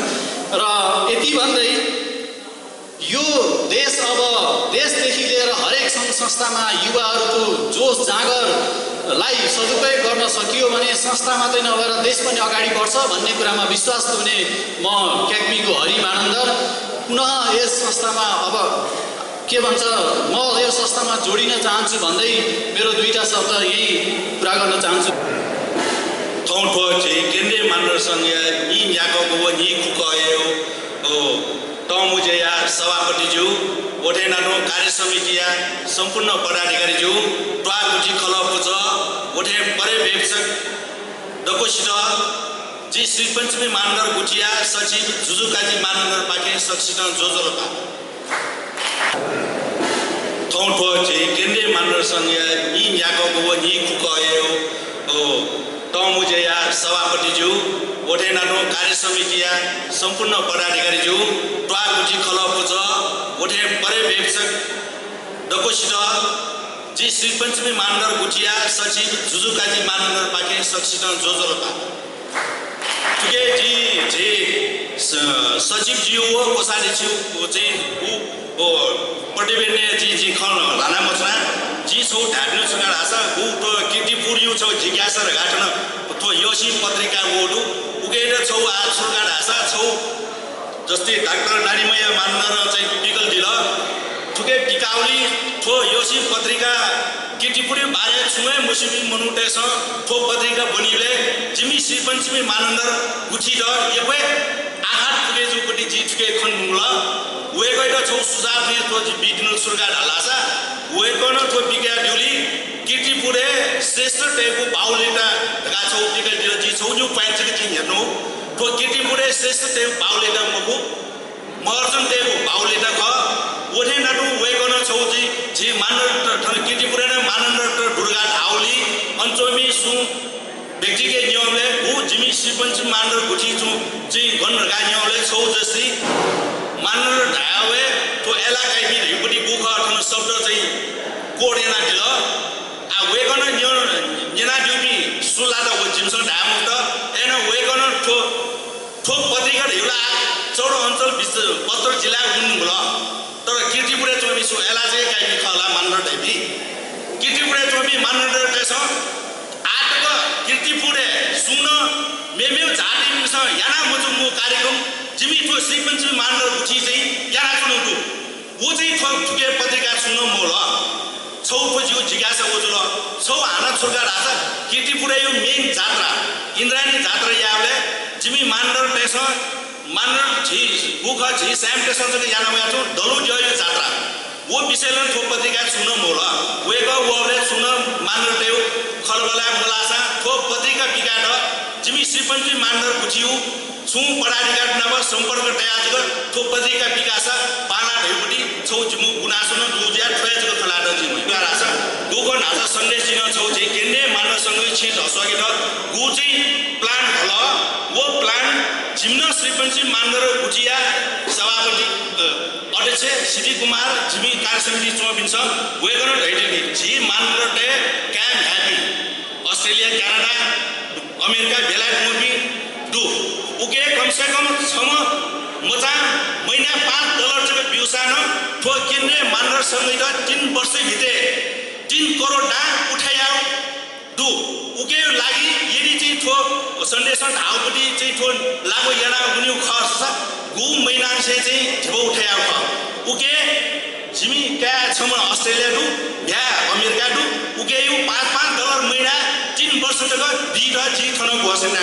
र यति भन्दै यो देश अब देशदेखि लिएर हरेक सङ्घ संस्थामा युवाहरूको जोस जाँगरलाई सदुपयोग गर्न सकियो भने संस्था मात्रै नभएर देश पनि अगाडि बढ्छ भन्ने कुरामा विश्वास तुने म क्याक्मीको हरि मानन्धर पुनः यस संस्थामा अब के भन्छ, म यो संस्थामा जोडिन चाहन्छु भन्दै मेरो दुईटा शब्द यही पुरा गर्न चाहन्छु। थौं थ्व झी केन्द्रीय मानन्धर संघया न्हिं न्याक्वःगु व न्हिं खुकःया, ओ, तःमुँज्याया सभापतिज्यू, व थें नाप कार्य समितिया सम्पूर्ण पदाधिकारीज्यू, त्वाः गुथि खलः पुचः, व थें पर्यवेक्षक दक्वसित जि श्री पञ्चमी मानन्धर गुथिया सचिव जुजुकाजी मानन्धरपाखें सकसितं ज्वजलपा। थौं थ्व झी केन्द्रीय मानन्धर संघया न्हिं न्याक्वःगु व न्हिं खुकःया, ओ, तःमुँज्याया सभापतिज्यू, व थें नाप कार्य समितिया सम्पूर्ण पदाधिकारीज्यू, त्वाः गुथि खलः पुचः, व थें पर्यवेक्षक दक्वसित जि श्री पञ्चमी मानन्धर गुथिया सचिव जुजुकाजी मानन्धरपाखें सकसितं ज्वजलपा। थुके जि, जि स-, सचिवज्यू व कोषाध्यक्षज्यू चाहिँ उ, व प्रतिवेदनय् जि, जि खँ ल्हाना मछ्वना। जि छगू धायेत्यनागु छु का धाःसा, उ थ्व कीर्तिपुरया छगू जिज्ञासा धकाः थन थ्व यःसिं पत्रिका वःगु दु। उकियात छगू आः छु का धाःसा छगू जस्तै डाक्टर नारीमैया मानन्धरं चाहिँ पिकल दिल। थुके पिकाःगुलिं थ्व यःसिं पत्रिका कीर्तिपुरया बारे छुं हे मस्यूपिं मनूतय्सं थ्व पत्रिका ब्वनीबलय् जिमि श्री पञ्चमी मानन्धर गुथित यक्व हे आघात पुगे जूगु पति जिं थुके खने धुंकल। वय्कःयात छगू सुझाव थें थ्व जिं बीत्यनागु छु का धाःसा, वय्कलं थ्व पिकादीगुलिं कीर्तिपुरय् श्रेष्ठतय्गु बाहुल्यता धकाः छगू पिकल दिल। जिं छगू निगू point जक जिं न्ह्यथनागु। थ्व कीर्तिपुरय् श्रेष्ठतय्गु बाहुल्यता मखु, महर्जनतय्गु बाहुल्यता खः। व थें नाप वय्कलं छगू जि, जि मानन्धर, थन कीर्तिपुरय् नं मानन्धर दुर्गा धाःगुलिं अन च्वंपिं सुं व्यक्तिके न्यंबलय् गु जिमि श्री पञ्चमी मानन्धर गुथि च्वं चाहिँ गन धकाः न्यंबलय् छगू जस्तै मानन्धर धायेवं थ्व अय्लाः काइपिं धइगु पति गु खः थन शब्द चाहिँ quote यानादिल। आ, वय्कलं न्यं-, न्यनादीपिं सु लात व जिमिसं धाये मफुत। अय्नं वय्कलं थ्व, थ्व पत्रिका धइगु ला चौध अञ्चल बिच-, बहत्तर जिल्लाय् वनेधुंकल। तर कीर्तिपुरय् च्वंपिं सु अय्लाः जक काइपिं खः ला मानन्धर धाइपिं? कीर्तिपुरय् च्वंपिं मानन्धरतय्सं आः तक कीर्तिपुरय् सुं नं मेमेगु जातिपिन्सं याना मच्वंगु कार्यक्रम जिमि थ्व श्री पञ्चमी मानन्धर गुथिं चाहिँ यानाच्वनागु दु। व चाहिँ थ्व थुके पत्रिकाय् छुं नं मवल। छगू थ्व जिगु जिज्ञासा व जुल। छगू हानं छु का धाःसा कीर्तिपुरय् main जात्रा, इन्द्रायणी जात्रा यायेबलय् जिमि मानन्धरतय्सं, मानन्धर झी गु खः, झी साय्मतय्सं जक याना वयाच्वंगु दलुद्यःया जात्रा। व विषयलं थ्व पत्रिकाय् छुं नं मवल। वय्कः वःबलय् छुं नं मानन्धरतय्गु खँल्हाबल्हा मलाःसां थ्व पत्रिका पिकायेत जिमि श्री पञ्चमी मानन्धर गुथिया छुं पदाधिकारी नाप सम्पर्क तयाः जक थ्व पत्रिका पिकाःसा बांलाः धइगु पति छगू जिमिगु गुनासो नं दु जुयाः थ्व हे जक खँ ल्हायेत जिं वयागु। धाःसा गु खः धाःसा सन्देश जिं नं छगू झी केन्द्रीय मानन्धर संघया छेँय् धस्वाकेत गु चाहिँ plan हल। व plan जिमि नं श्री पञ्चमी मानन्धर गुथिया सभापति, अ, अध्यक्ष सिद्धि कुमार, जिमि कार्य समितिइ च्वंपिन्सं वय्कलं धयादी, झी मानन्धरतय् काय् म्ह्याय्पिं अस्ट्रेलिया, क्यानाडा, अमेरिका, बेलायत वंपिं दु। उके कमसेकम छम्ह मचां महिना पाँच डलर जक ब्यूसां नं थ्व केन्द्रीय मानन्धर संघयात तीन वर्ष भित्रे तीन करोड दां उठाया दु। उके लागि यदि चाहिँ थ्व सन्देशं धाःगु पति चाहिँ थ्व लागू याना वनीगु खःसा गु महिनांनिसें चाहिँ धिबा उठाया खः। उके जिमि काय् छम्ह अस्ट्रेलिया दु, ब्याहा अमेरिका दु, उकेयु पाँच पाँच डलर महिना तीन वर्ष तक बीत जि थन घोषणा।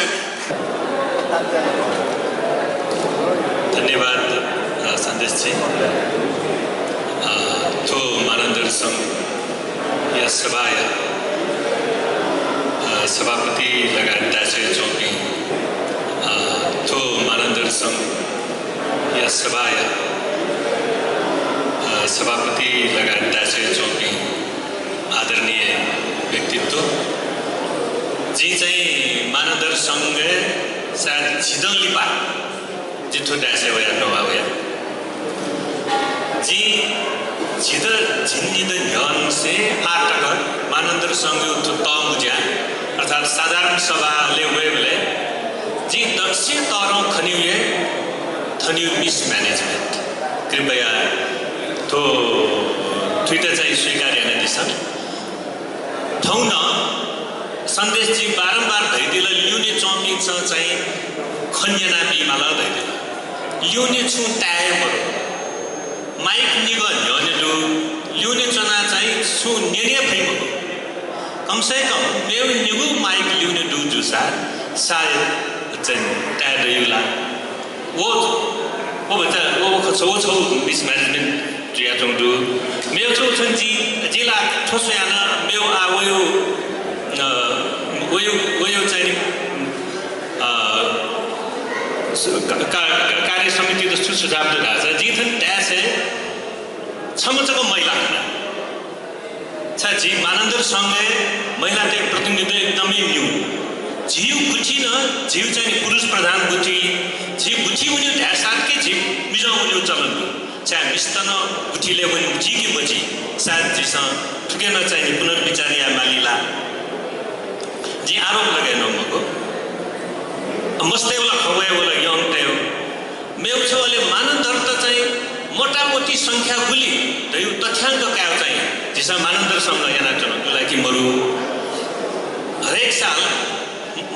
धन्यवाद, अ, सन्देशजी। अ, थ्व मानन्धर संघया सभाया, अ, सभापति लगायत दाय्‌सय् च्वंपिं, अ, थ्व मानन्धर संघया सभाया, अ, सभापति लगायत दाय्‌सय् च्वंपिं आदरणीय व्यक्तित्व, जिं चाहिँ मानन्धर संघय् सायद झिदँ लिपा जि थ्व दाय्‌सय् वयाः नवाः वया। जिं झिदँ झिंनिदँ न्ह्यःनिसें आः तक मानन्धर संघयु थ्व तःमुँज्या अर्थात् साधारण सभालय् वयेबलय् जिं दक्वसिबय् तःधं खनीगु हे थनिगु mismanagement। कृपया थ्व थुइत चाहिँ स्वीकार यानादिसँ। थौं नं सन्देशजी बारम्बार धयादिल, ल्यूने च्वंपिन्सं चाहिँ खँ न्यनाबीमाल धयादिल। ल्यूने छुं ताये हे मदु। माइक निगः न्ह्यःने दु, ल्यूने च्वनाः चाहिँ छुं न्यने फइ मखु। कम से कम मेगु निगू माइक ल्यूने दु जूसा सायद चाहिँ ताये दइगु ला। व, व भचा, व, व छगू, छगू mismanagement जुयाच्वंगु दु। मेगु छगू छन्हु जि, जि ला थ्व स्वयां नं मेगु आ वयु, अ, वयु, वयु चाहिँ, अ, स-, का-, का-, कार्य समितित छु सुझाव दु धाःसा, जिं थन दाय्‌सय् छम्ह जक महिला खना। छाय् झी मानन्धर संघय् महिलातय् प्रतिनिधित्व एकदमै न्यू। झीयु गुथि नं, झीयु चाहिँ नि पुरुष प्रधान गुथि, झी गुथि वनीगु धाय् साथ के झी मिजं वनीगु चलन दु। छाय् मिस्त नं गुथिलय् वनीगु जी कि मजी, सायद झीसं थुके नं चाहिँ नि पुनर्विचार याये माली ला। जिं आरोप लगे नं मखु। मस्तय् वला खवय् वला यंतय् मेगु छगू अले मानन्धरत चाहिँ मोटामोटी संख्या गुलि धयु तथ्यांक कायेगु चाहिँ झीसं मानन्धर संघ यानाच्वनागु दु ला कि मरु? हरेक साल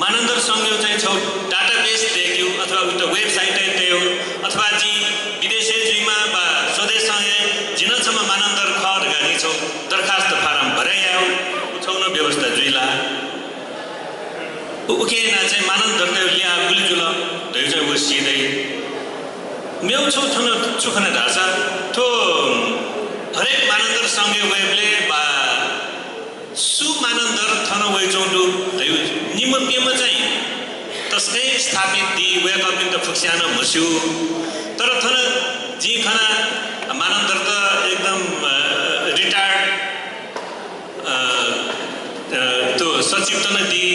मानन्धर संघयु चाहिँ छगू database दय्‌केगु अथवा उइत website-य् तयेगु अथवा जि विदेशय् जुइमा वा स्वदेशं हे जि नं छम्ह मानन्धर खः धकाः जिं छगू दरखास्त फारम भरे यायेगु छगू नं व्यवस्था जुइ ला? उ-, उके यानाः चाहिँ मानन्धरतय् ल्याः गुलि जुल धयु चाहिँ व सी दइ। मेगु छगू थन छु खना धाःसा, थ्व हरेक मानन्धर संघय् वयेबलय् वा सु मानन्धर थन वयाच्वंगु दु धयु निम्ह प्यम्ह चाहिँ तसकं स्थापित दी, वय्‌कःपिन्त फुक्कस्यां नं म्हस्यू। तर थन जिं खना मानन्धरत एकदम, अ, retired अ, अ, थ्व सचिवत नं दी,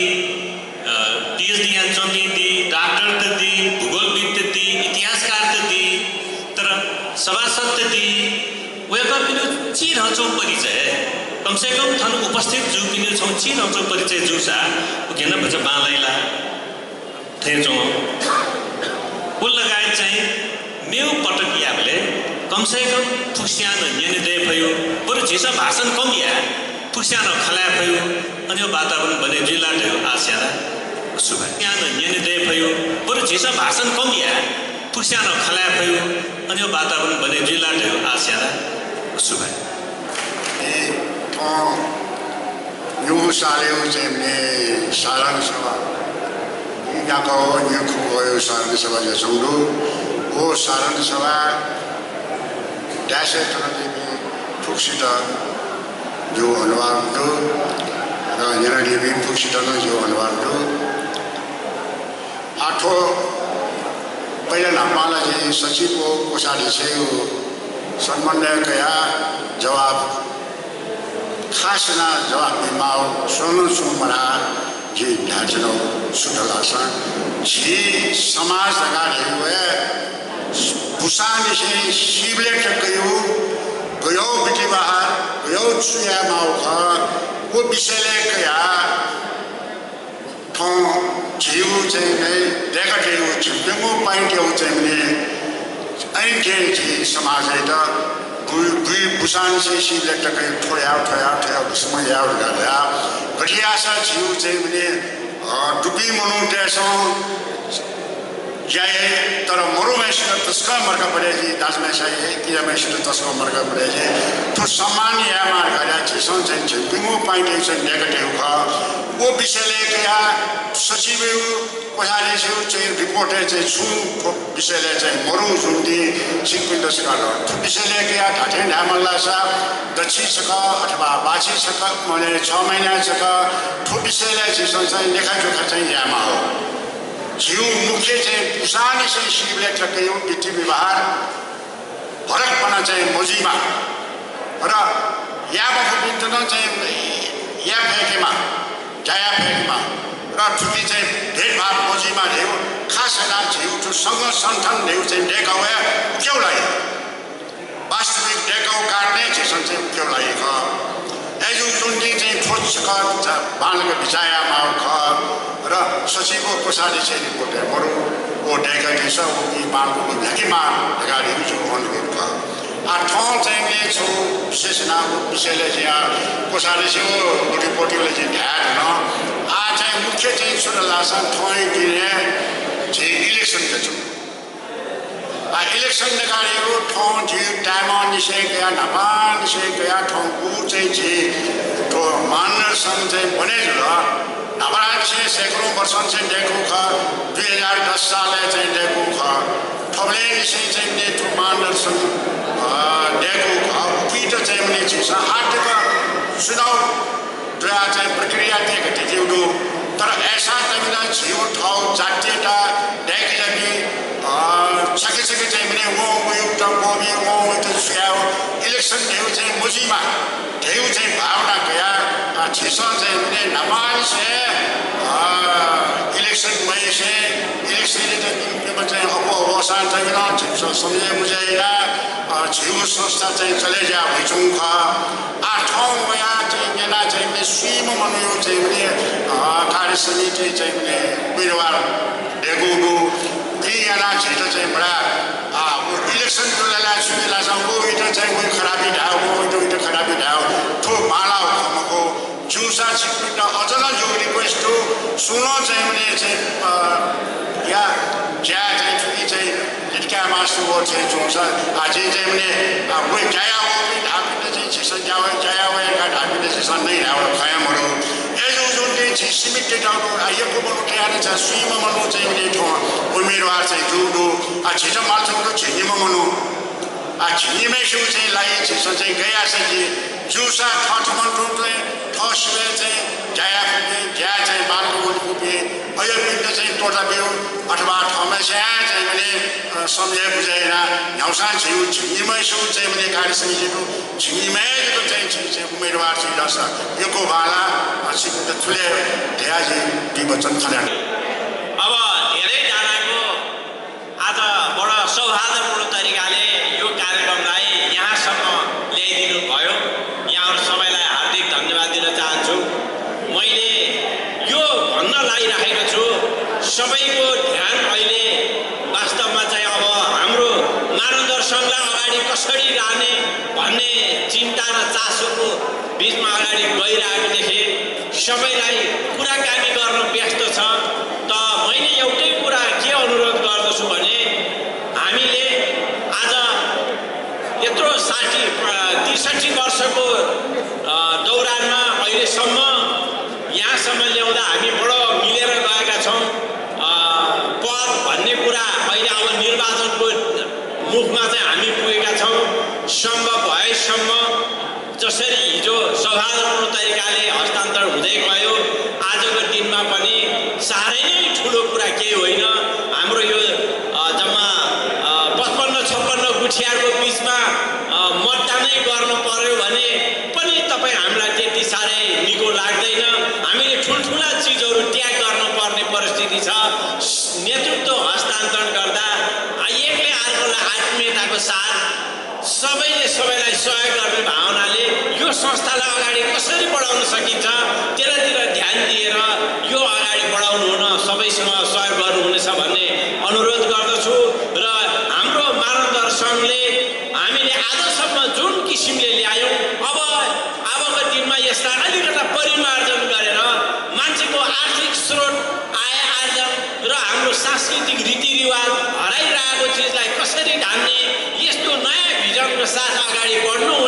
अ, PhD यानाच्वंपिं दी, डाक्टरत दी, भूगोलविद्त दी, इतिहासकारत दी, तर सभासदत दी, वय्‌कःपिनिगु चिधंच्वंगु परिचय, कम से कम थन उपस्थित जूपिनिगु छगू चिधंच्वंगु परिचय जूसा, व गय् यानाः भचा बांलाइ ला? थें च्वं। व लगायत चाहिँ मेगु पटक याःबलय् कम से कम फुक्कस्यां नं न्यने दये फयु, बरु झीसं भाषण कम याये, फुक्कस्यां नं खँ ल्हाये फयु, अन वातावरण बने जुइ ला धयु आश याना। सुभाय्। फुक्कस्यां नं न्यने दये फयु, बरु झीसं भाषण कम याये, फुक्कस्यां नं खँ ल्हाये फयु, अन वातावरण बने जुइ ला धयु आश याना। सुभाय्। ए, थौं निगू सालय् चाहिँ मे साधारण सभा, न्हियान्हिथं निगू खुगूया साधारण सभा जुयाच्वंगु दु। व साधारण सभा दाय्‌सय् थन दीपिं फुक्कसित जिगु अनुवाद दु, र न्यनादीपिं फुक्कसित नं जिगु अनुवाद दु। आः थ्व पहिला न्हापां ला जिं सचिव व कोषाध्यक्षयागु समन्वय कयाः जवाफ, खास यानाः जवाफ बीमाःगु स्वयां नं च्वं मधाः। जिं धायेत्यनागु छु धाःसा, झी समाज धकाः धइगु हे बुसांनिसें सीबलय् तकयु गय् बितिबाहाः, गय् छु यायेमाःगु खः, व विषयलय् कयाः थौं झीगु चाहिँ नि दय्कातयेगु झीप्यंगू point यागु चाहिँ नि अय्‌नं झी समाजयात बुइ, बुइ बुसांनिसें सिबलय् तक थ्व याः, थ्व याः, थ्व याः, दुस्म याः धकाः धया। गथे याःसा झीगु चाहिँ नि, अ, दुपिं मनूतय्‌सं ज्या याइ, तर मरुम्हय्‌सित तसकं मर्का परे जुइ, दाजुम्हय्‌सित हे, किजाम्हय्‌सित तसकं मर्का परे जुइ। थ्व सम्मान यायेमाः धकाः झीसं चाहिँ झीप्यंगू point चाहिँ दय्कातयेगु खः। व विषयलय् कयाः सचिवयागु कोषाध्यक्षयागु चाहिँ report-य् चाहिँ छुं थ्व विषयलय् चाहिँ मरुं जुंगु दु, छिकपिन्त सकसितं। थ्व विषयलय् कयाः धात्थें धायेमाल धाःसा दच्छि छकः अथवा बाछि छकः, मने छ महिना छकः थ्व विषयलय् झीसं चाहिँ लेखाजोखा चाहिँ यायेमाः हो। झीगु मुख्य चाहिँ बुसांनिसें सिबलय् तकयागु विधि व्यवहार फरकपना चाहिँ मजुइमा र याये मफुपिन्त नं चाहिँ याये फय्केमा, ज्या याये फय्केमा र थुकी चाहिँ भेदभाव मजुइमा धइगु खास यानाः झीगु थ्व संघ संगठन धइगु चाहिँ दय्कावया उकिया लागि, वास्तविक दय्काव कारणं झीसं चाहिँ उकिया लागि खः। अय्‌जूगुलिं चाहिँ थ्व छकः बांलाक बिचाः यायेमाःगु खः र सचिव व कोषाध्यक्षया report-य् मरुं व दय्कादिसँ, व ई बांलाक न्ह्याकेमाः धकाः धइगु जिगु अनुरोध खः। आः थौं चाहिँ नि छगू विशेष यानाः व विषयलय् जिं आः कोषाध्यक्षया व report-या लागि जिं धाये धुन। आः चाहिँ मुख्य चाहिँ छु दु धाःसा थौंया दिनय् झी election दय्‌कूगु। आः election दय्‌काः थौं झी time-निसें कयाः न्हापांनिसें कयाः थौंगु चाहिँ झी थ्व मानदर्शन चाहिँ बने जुल। न्हापांनिसें सैकौं वर्षंनिसें दय्‌कूगु खः, दुई हजार दस सालय् चाहिँ दय्‌कूगु खः। थुबलय्‌निसें चाहिँ नि थ्व मानदर्शन, अ, दय्‌कूगु खः। उकियात चाहिँ नि झीसं आः तक चुनाव जुयाः चाहिँ प्रक्रिया तयेकातयागु दु। तर अय्‌सां तमिना झीगु थःगु जातियात दय्‌काबिज्याःपिं, अ, छखे छखे चाहिँ नि वं वयागुत, वं वयागुत छुयाः election धइगु चाहिँ मजुइमा धइगु चाहिँ भावना कयाः, अ, झीसं चाहिँ नि न्हापांनिसें, अ, election मयासें, election-यात निंतिं चाहिँ अप्वः वःसां तमिना झीसं सम्झे बुझे यानाः, अ, झीगु संस्था चाहिँ चले ज्या वइच्वंगु खः। आः थौं वयाः चाहिँ न्यनाः चाहिँ नि स्वीम्ह मनूयागु चाहिँ नि, अ, कार्य समितिइ चाहिँ नि उम्मेदवार दय्‌कूगु दु। उकिं यानाः झीत चाहिँ मदया, आः व election जुल ला छु जुल ला चाहिँ व वयात चाहिँ वयात खराबी धायेगु, व वयात खराबी धायेगु, थ्व बांलाःगु खँ मखु। जूसा छिकपिन्त अझ नं जिगु request दु, सुं नं चाहिँ नि चाहिँ, अ, या ज्या चाहिँ थुकी चाहिँ लित काये मास्ति व चाहिँ च्वंसा, आः झी चाहिँ नि, आः व ज्या याः वःपिं धाःपिन्त चाहिँ झीसं ज्या याः वया, ज्या याः वया धकाः धाःपिन्त झीसं नै धायेगु खँ हे मदु। अय्‌जूगुलिं झी सीमित तयातःगु दु, आः यक्व मनू तयाः नं झी स्वीम्ह मनू चाहिँ नि थौं उम्मेदवार चाहिँ जूगु दु। आः झीत माल च्वंगु दु झिंनिम्ह मनू। आः झिंनिम्हय्‌सिगु चाहिँ लागि झीसं चाहिँ गय् याःसा जि जूसा थःथम्हं तुं तुं थःसिबय् चाहिँ ज्या याये फुपिं, ज्या चाहिँ बांलाक वने फुपिं, अज्याःपिन्त चाहिँ त्वःता ब्यु अथवा थःम्हय्‌सिनं चाहिँ नि, अ, सम्झे बुझे यानाः न्ह्याःसां झीगु झिंनिम्हय्‌सिगु चाहिँ नि कार्य समिति दु, झिंनिम्हय् जक चाहिँ झी चाहिँ उम्मेदवार जुइ धाःसा यक्व बांलाः, अ, छिकपिन्त थुलि धयाः जिं दुई वचन खँ ल्हाना। अब धेरै जनाको आज बडो सौहार्दपूर्ण तरिकाले यो कार्यक्रमलाई यहाँसम्म ल्याइदिनु भयो। यहाँहरू सबैलाई हार्दिक धन्यवाद दिन चाहन्छु। मैले यो भन्न लागिराखेको छु, सबैको ध्यान अहिले वास्तवमा चाहिँ अब हाम्रो मानवदर्शनलाई अगाडि कसरी लाने भन्ने चिन्ता र चासोको बिचमा अगाडि गइरहेको देखेँ। सबैलाई कुराकानी गर्न व्यस्त छ। त मैले एउटै कुरा के अनुरोध गर्दछु भने, हामीले आज यत्रो साठी, अ, त्रिसठी वर्षको, अ, दौरानमा अहिलेसम्म यहाँसम्म ल्याउँदा हामी बडो मिलेर गएका छौँ। अ, पद भन्ने कुरा अहिले अब निर्वाचनको मुखमा चाहिँ हामी पुगेका छौँ। सम्भव भएसम्म जसरी हिजो सौहार्दपूर्ण तरिकाले हस्तान्तरण हुँदै गयो, आजको दिनमा पनि साह्रै नै ठुलो कुरा केही होइन। हाम्रो यो, अ, जम्मा, अ, पचपन्न छप्पन्न गुठियारको बिचमा, अ, मतदानै गर्नु पर्‍यो भने पनि तपाईँ हामीलाई त्यति साह्रै निको लाग्दैन। हामीले ठुल्ठुला चिजहरू त्याग गर्नुपर्ने परिस्थिति छ। नेतृत्व हस्तान्तरण गर्दा, अ, एकले अर्कोलाई आत्मीयताको साथ सबैले सबैलाई सहयोग गर्ने भावनाले यो संस्थालाई अगाडि कसरी बढाउन सकिन्छ, त्यतातिर ध्यान दिएर यो अगाडि बढाउनु हुन सबैसँग सहयोग गर्नुहुनेछ भन्ने अनुरोध गर्दछु। र हाम्रो मानव दर्शनले हामीले आजसम्म जुन किसिमले ल्यायौँ, अब आबको दिनमा यसलाई अलिकता परिमार्जन गरेर मान्छेको आर्थिक स्रोत, आय आर्जन र हाम्रो सांस्कृतिक रीतिरिवाज हराइरहेको चिजलाई कसरी ढाल्ने, यस्तो नयाँ भिजनको साथ अगाडि बढ्नु